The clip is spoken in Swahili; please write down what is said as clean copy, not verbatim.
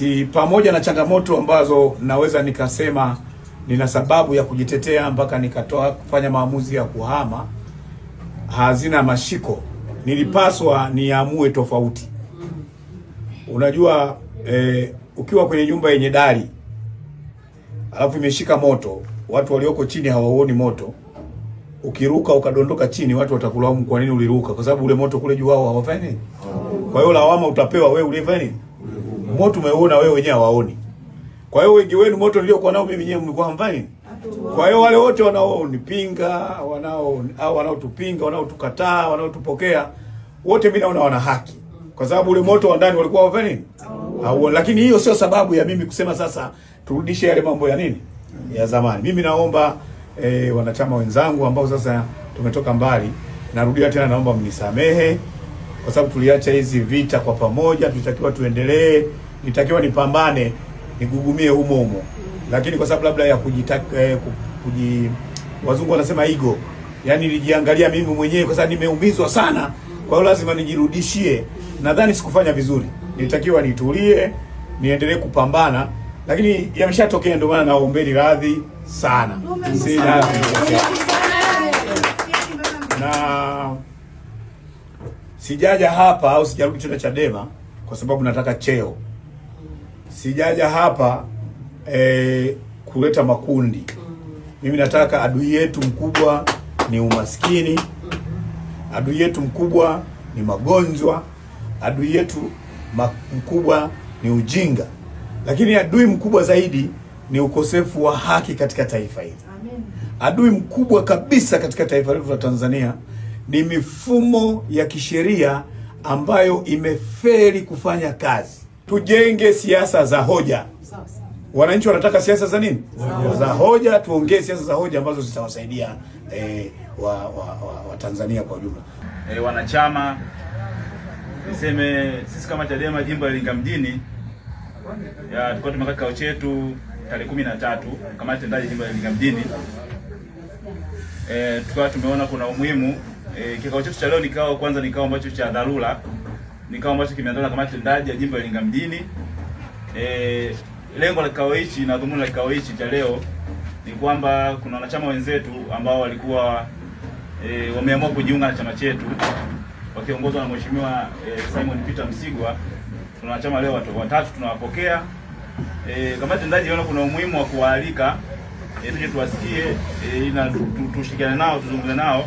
Si pamoja na changamoto ambazo naweza nikasema nina sababu ya kujitetea mpaka nikatoa kufanya maamuzi ya kuhama, hazina mashiko. Nilipaswa niamue tofauti. Unajua ukiwa kwenye nyumba yenye dari alafu imeshika moto, watu walioko chini hawauoni moto. Ukiruka ukadondoka chini, watu watakulaumu kwa nini uliruka, kwa sababu ule moto kule juu wao hawafanyi nini. Kwa hiyo lawama utapewa wewe uliyefanya nini, moto umeuona wewe, wenyewe hawaoni. Kwa hiyo wengi wenu moto niliokuwa nao mimi nyewe mlikuwa hamfanyi nini? Kwa hiyo wale wote wanaonipinga, wanao au wanaotupinga, wanaotukataa, wanaotupokea, wote mimi naona wana haki, kwa sababu ule moto wa ndani walikuwa hawafanyi nini, hauoni. Lakini hiyo sio sababu ya mimi kusema sasa turudishe yale mambo ya nini ya zamani. Mimi naomba wanachama wenzangu ambao sasa tumetoka mbali, narudia tena, naomba mnisamehe kwa sababu tuliacha hizi vita kwa pamoja, tulitakiwa tuendelee, nitakiwa nipambane nigugumie humo humo, lakini kwa sababu labda ya kujitaka wazungu wanasema ego, yani nilijiangalia mimi mwenyewe kwa sababu nimeumizwa sana, kwa hiyo lazima nijirudishie. Nadhani sikufanya vizuri, nilitakiwa nitulie, niendelee kupambana, lakini yameshatokea, ndio maana naombeni radhi sana, sina na sijaja hapa au sijarudi tena Chadema kwa sababu nataka cheo. Sijaja hapa kuleta makundi. Mimi nataka adui yetu mkubwa ni umaskini, adui yetu mkubwa ni magonjwa, adui yetu mkubwa ni ujinga, lakini adui mkubwa zaidi ni ukosefu wa haki katika taifa hili. Adui mkubwa kabisa katika taifa letu la Tanzania ni mifumo ya kisheria ambayo imefeli kufanya kazi. Tujenge siasa za hoja. Wananchi wanataka siasa za nini? Za hoja. Tuongee siasa za hoja ambazo zitawasaidia wa Tanzania kwa ujumla. Wanachama, niseme sisi kama Chadema jimbo la Iringa mjini tulikuwa tumekaa kikao chetu tarehe 13 kamati tendaji jimbo la Iringa mjini. Tukawa tumeona kuna umuhimu kikao chetu cha leo ni kikao kwanza, ni kikao ambacho cha dharura, ni kikao ambacho kimeandaliwa na kamati tendaji ya jimbo la Iringa mjini. Lengo la kikao hichi na dhumuni la kikao hichi cha leo ni kwamba kuna wanachama wenzetu ambao walikuwa wameamua kujiunga na chama chetu wakiongozwa na Mheshimiwa Simon Peter Msigwa. Tuna wanachama leo watatu tunawapokea. Kamati tendaji iliona kuna umuhimu wa kuwaalika tuje tuwasikie na tushirikiane nao, tuzungumze nao